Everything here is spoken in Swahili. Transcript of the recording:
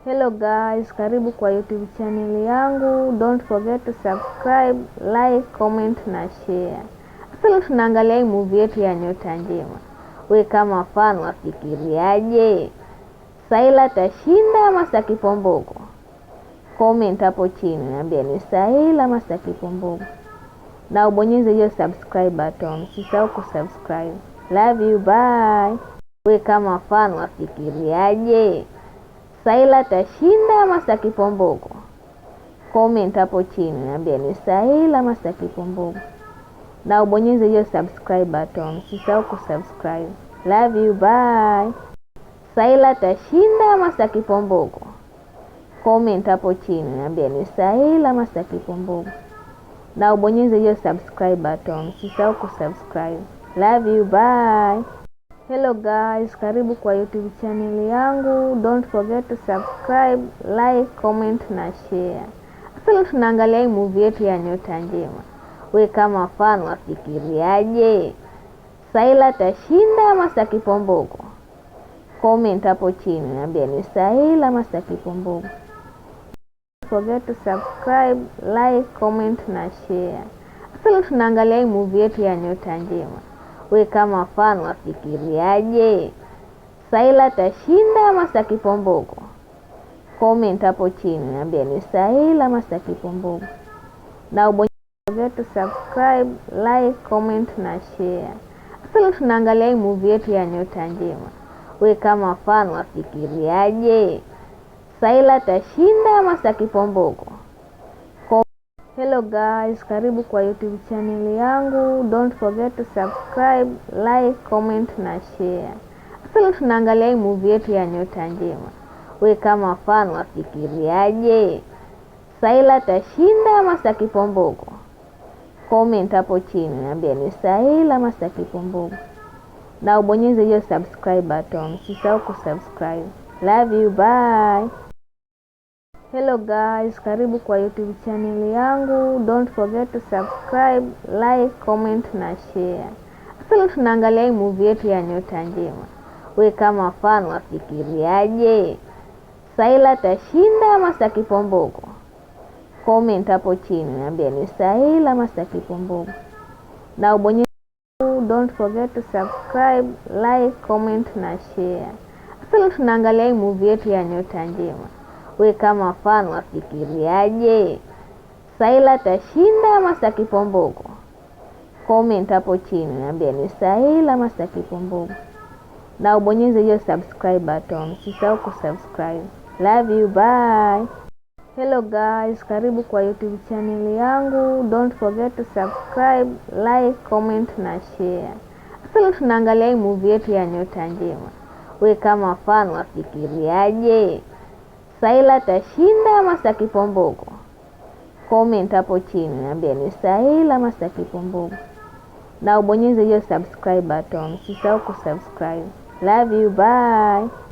Hello guys, karibu kwa YouTube channel yangu. Don't forget to subscribe, like, comment na share. Sasa tunaangalia hii movie yetu ya Nyota Njema. We kama fan wafikiriaje? Saila atashinda ama Sakipombogo? Comment hapo chini niambie ni Saila ama Sakipombogo. Na ubonyeze hiyo subscribe button. Usisahau kusubscribe. Love you, bye. We kama fan wafikiriaje? Saila atashinda ama Sakipombogo? Comment hapo chini niambie ni Saila ama Sakipombogo. Na ubonyeze hiyo subscribe button. Usisahau kusubscribe. Love you, bye. Saila atashinda ama Sakipombogo? Comment hapo chini niambie ni Saila ama Sakipombogo. Na ubonyeze hiyo subscribe button. Usisahau kusubscribe. Love you, bye. Hello guys, karibu kwa YouTube channel yangu. Don't forget to subscribe, like, comment na share. Sasa tunaangalia hii movie yetu ya Nyota Njema. We kama fan wafikiriaje? Saila atashinda ama Sakipombogo? Comment hapo chini niambie ni Saila ama Sakipombogo. Don't forget to subscribe, like, comment na share. Sasa tunaangalia hii movie yetu ya Nyota Njema. We kama fan wafikiriaje? Saila atashinda ama Sakipombogo? Comment hapo chini niambie ni Saila ama Sakipombogo. Na ubonyeze forget to subscribe, like, comment na share. Sasa tunaangalia hii movie yetu ya Nyota Njema. We kama fan wafikiriaje? Saila atashinda ama Sakipombogo? Hello guys, karibu kwa YouTube channel yangu. Don't forget to subscribe, like, comment na share. Sasa tunaangalia hii movie yetu ya Nyota Njema. We kama fan wafikiriaje? Saila atashinda ama Sakipombogo? Comment hapo chini niambie ni Saila ama Sakipombogo. Na ubonyeze hiyo subscribe button. Usisahau kusubscribe. Love you, bye. Hello guys, karibu kwa YouTube channel yangu. Don't forget to subscribe, like, comment na share. Sasa tunaangalia hii movie yetu ya Nyota Njema. We kama fan wafikiriaje? Saila atashinda ama Sakipombogo? Comment hapo chini niambie ni Saila ama Sakipombogo. Na ubonyeze don't forget to subscribe, like, comment na share. Sasa tunaangalia hii movie yetu ya Nyota Njema. We kama fan wafikiriaje? Saila atashinda ama Sakipombogo? Comment hapo chini niambie ni Saila ama Sakipombogo. Na ubonyeze hiyo subscribe button. Usisahau kusubscribe. Love you, bye. Hello guys, karibu kwa YouTube channel yangu. Don't forget to subscribe, like, comment na share. Sasa tunaangalia hii movie yetu ya Nyota Njema. We kama fan wafikiriaje? Saila atashinda ama Sakipombogo? Comment hapo chini niambie ni Saila ama Sakipombogo. Na ubonyeze hiyo subscribe button. Usisahau kusubscribe. Love you, bye.